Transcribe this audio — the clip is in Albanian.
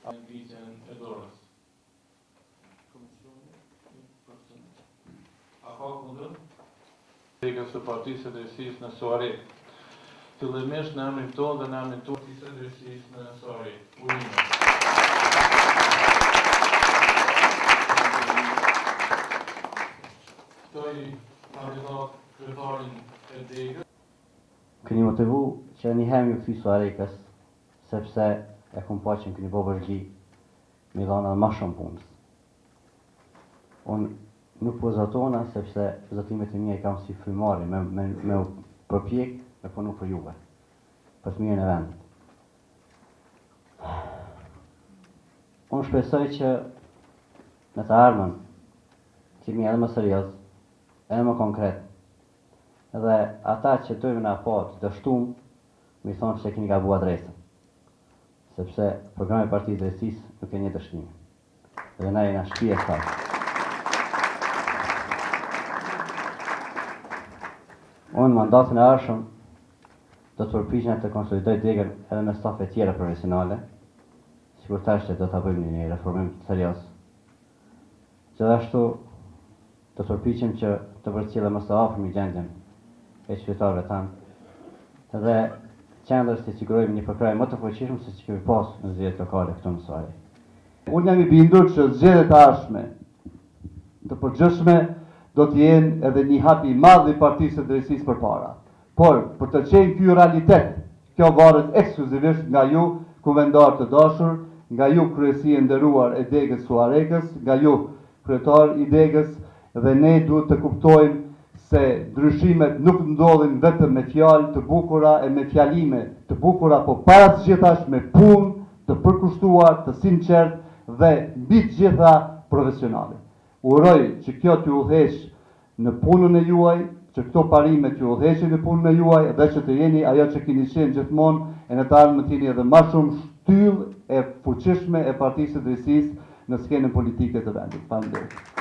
Ngritjen e dorës. A ka kundër? Degës së Partisë së Drejtësisë në Suharekë. Fillimisht në emrin tonë dhe në emrin tuaj. Partisë së Drejtësisë në Suharekë. Urime. Ftoj kandidat kryetarin e degës. Keni motivu që një herë me ju kthy Suharekës, sepse e kom pa që më keni bo borxhli me i dhanë edhe ma shumë punës. Unë nuk po zotona sepse zotimet e mia i kam si frymëmarrje me me me u përpjek me punu për juve, për të mirën e vendit. Unë shpresoj që në të ardhmen të jemi edhe më serioz, edhe më konkret. Dhe ata që dojnë me na pa të dështum, me i thonë që e keni gabu adresën. Sepse programi i Partisë Drejtësisë nuk e njeh dështimin. Dhe na jena shpi e saj. Unë mandatin e ardhshëm do të përpiqem të konsolidoj degën edhe me stafe tjera profesionale, sikur tash që do ta bëjmë një reformim serioz. Gjithashtu do të përpiqem që të përcjellë më së afërmi gjendjen e qytetarëve tanë dhe qendrës t'i sigurojmë një përkrahje më të fuqishme se që kemi pas në zgjedhjet lokale këtu në Suharekë. Unë jam i bindur që zgjedhjet e ardhshme të përgjithshme do të jenë edhe një hap i madh i Partisë së Drejtësisë përpara. Por, për të qenë ky realitet, kjo varet ekskluzivisht nga ju, kuvendarë të dashur, nga ju kryesi e nderuar e degës Suharekës, nga ju kryetar i degës dhe ne duhet të kuptojmë se ndryshimet nuk ndodhin vetëm me fjalë të bukura e me fjalime të bukura, po para së gjithash me punë të përkushtuar, të sinqertë dhe mbi të gjitha profesionale. Uroj që kjo t'ju udhëheqë në punën e juaj, që këto parime t'ju udhëheqin në punën e juaj dhe që të jeni ajo që keni qenë gjithmonë e në të ardhmen të jeni edhe ma shumë shtyllë e fuqishme e Partisë së Drejtësisë në skenën politike të vendit. Faleminderit.